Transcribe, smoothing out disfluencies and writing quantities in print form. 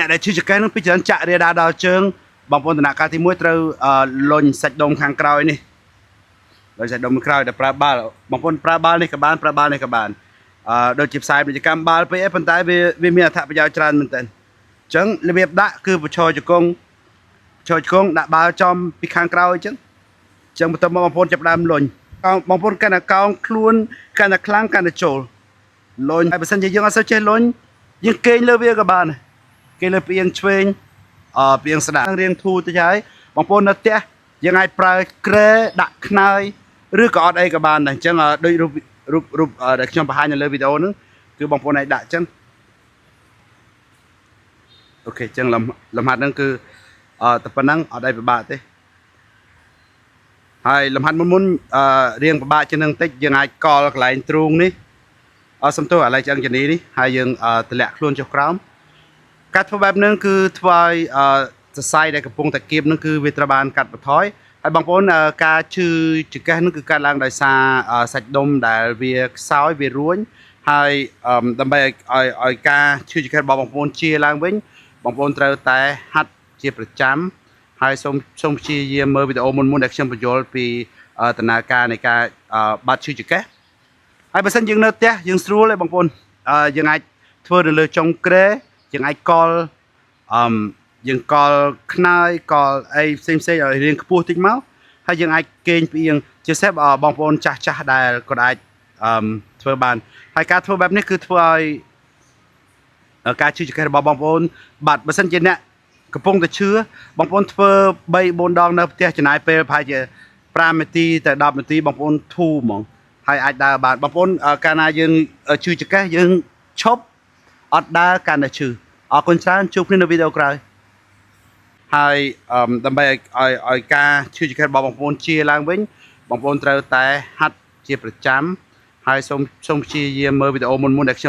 អ្នកដែលឈឺចង្កេះនឹងពីច្រើនចាក់រាដាដល់ជើងបងប្អូនដំណាក់កាលទី1ត្រូវអឺលុញសាច់ដុំខាងក្រោយនេះលុញសាច់ដុំក្រោយដែលប្រើបាល់បងប្អូនប្រើបាល់នេះក៏បានប្រើបាល់នេះក៏បានអឺដូចជាផ្សាយពាណិជ្ជកម្មបាល់ពេកអីប៉ុន្តែវាវាមានអត្ថប្រយោជន៍ច្រើនមែនទែនអញ្ចឹងរបៀបដាក់គឺបញ្ឈរជង្គង់ឈរជង្គង់ដាក់បាល់ចំពីខាងក្រោយអញ្ចឹងអញ្ចឹងបន្ទាប់មកបងប្អូនចាប់ផ្ដើមលុញកោងបងប្អូនកាន់តែកោងខ្លួនកាន់តែខ្លាំងកាន់តែចូលលុញហើយបើសិនជាយើងអត់សូវចេះលុញយើងគេងលើវាក៏បានដែរ គេលើផ្អៀងឆ្វេងអផ្អៀងស្ដាំរៀងធូរតិចហើយបងប្អូននៅផ្ទះយើងអាចប្រើក្រែដាក់ខ្នើយឬក៏អត់អីក៏បានដែរអញ្ចឹងដូចរូបរូបរូបដែលខ្ញុំបង្ហាញនៅលើវីដេអូហ្នឹងគឺបងប្អូនអាចដាក់អញ្ចឹង OK អញ្ចឹងលំលំហាត់ហ្នឹងគឺអតែប៉ុណ្ណឹងអត់អីពិបាកទេហើយលំហាត់មុនមុនអឺរៀងពិបាកជាងនឹងតិចយើងអាចកលកន្លែងទ្រូងនេះអសំទោសឥឡូវឆ្អឹងជំនីនេះហើយយើងតម្លាក់ខ្លួនចុះក្រោម ការធ្វើបែបហ្នឹងគឺធ្វើឲ្យអឺសរសៃដែលកំពុងតែគៀបហ្នឹងគឺវាត្រូវបានកាត់បន្ថយហើយបងប្អូនអឺការឈឺចង្កេះហ្នឹងគឺកើតឡើងដោយសារអឺសាច់ដុំដែលវាខ្សោយវារួញហើយអឺដើម្បីឲ្យឲ្យឲ្យការឈឺចង្កេះរបស់បងប្អូនជាឡើងវិញបងប្អូនត្រូវតែហាត់ជាប្រចាំហើយសូមសូមព្យាយាមមើលវីដេអូមុនៗដែលខ្ញុំបញ្យល់ពីអឺដំណើរការនៃការអឺបាត់ឈឺចង្កេះ ហើយបើសិនយើងនៅផ្ទះយើងស្រួលទេបងប្អូនអឺយើងអាចធ្វើនៅលើចុងគ្រែយើងអាចកលអឺយើងកលខ្នើយកលអីផ្សេងផ្សេងឲ្យរៀងខ្ពស់តិចមកហើយយើងអាចគេងផ្អៀងជាពិសេសបងប្អូនចាស់ចាស់ដែលគាត់អាចអឺធ្វើបានហើយការធ្វើបែបនេះគឺធ្វើឲ្យការឈឺចង្កេះរបស់បងប្អូនបាត់បើសិនជាអ្នកកំពុងតែឈឺបងប្អូនធ្វើ3 4ដងនៅផ្ទះចំណាយពេលប្រហែលជា5នាទីទៅ10នាទីបងប្អូនធូរហ្មង ហើយអាចដើរបានបងប្អូនកាលណាយើងឈឺចង្កេះយើងឈប់អត់ដើរកាន់តែឈឺអរគុណច្រើនជួបគ្នានៅវីដេអូក្រោយហើយដើម្បីឲ្យឲ្យឲ្យការឈឺចង្កេះរបស់បងប្អូនជាឡើងវិញបងប្អូនត្រូវតែហាត់ជាប្រចាំហើយសូមសូមព្យាយាមមើលវីដេអូមុនៗដែលខ្ញុំ